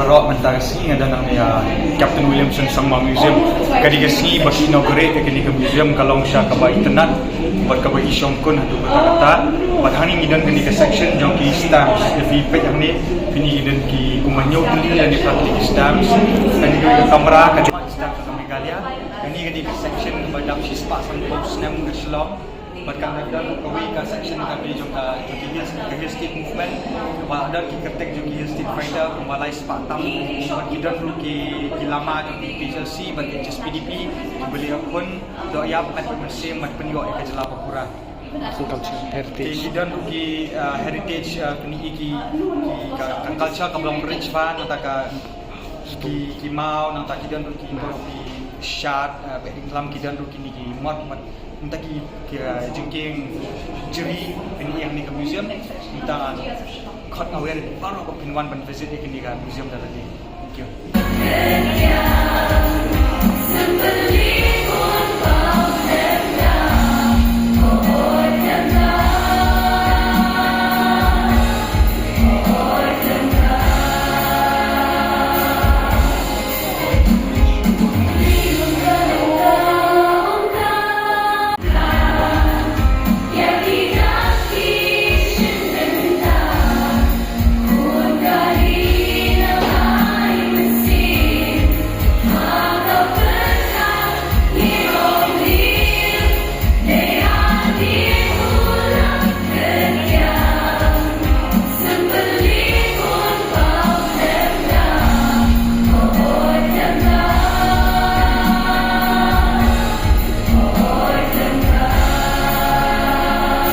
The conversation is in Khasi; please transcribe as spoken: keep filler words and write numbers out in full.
Rok mynta ka sngi nga don hangne ïa Captain Williamson Sangma Museum. Ka dei ka sngi ba ki inaugurate ïa kane ka museum, ka long shisha kaba itynnad bad kaba ishongkun haduh katta katta. Bad hangne ngi don kane ka section jong ki stamps. Ïa phi peit hangne, phin i don ki kumba hynñiew tylli lane phra tylli ki stamps. Kane ka kamra ka jong stamps ka Meghalaya. Kane ka dei ka section ba dap shispah sanphew snem ka Shillong. Bad ka don kawei ka section kaba jong ka, jong ki Hill, ka Hill State Movement. Ba don ki kyrteng jong ki Hill State Fighter kumba lai spah tam. Bad ki don ruh ki, ki lama jong ki P H L C bad ki H S P D P, ki ba leh khun doh ïap, bad ki mynsiem, bad pynïoh ïa ka jylla ba pura. Culture, heritage. Ki, ki don ruh ki, uh, heritage, uh, kine ki, ki ka, ka culture kaba long rich bha, nangta ka ki, ki maw, nangta ki don ruh ki, ki shad, uh, Bahding Khlam, ki don ruh kine ki mot, mot. Nangta ki, ki, uh, jingkieng jri, kine ïa kane ka museum, nangta khot nga wer baroh ba phin wan ban visit ïa kane ka museum da lade. Thank you.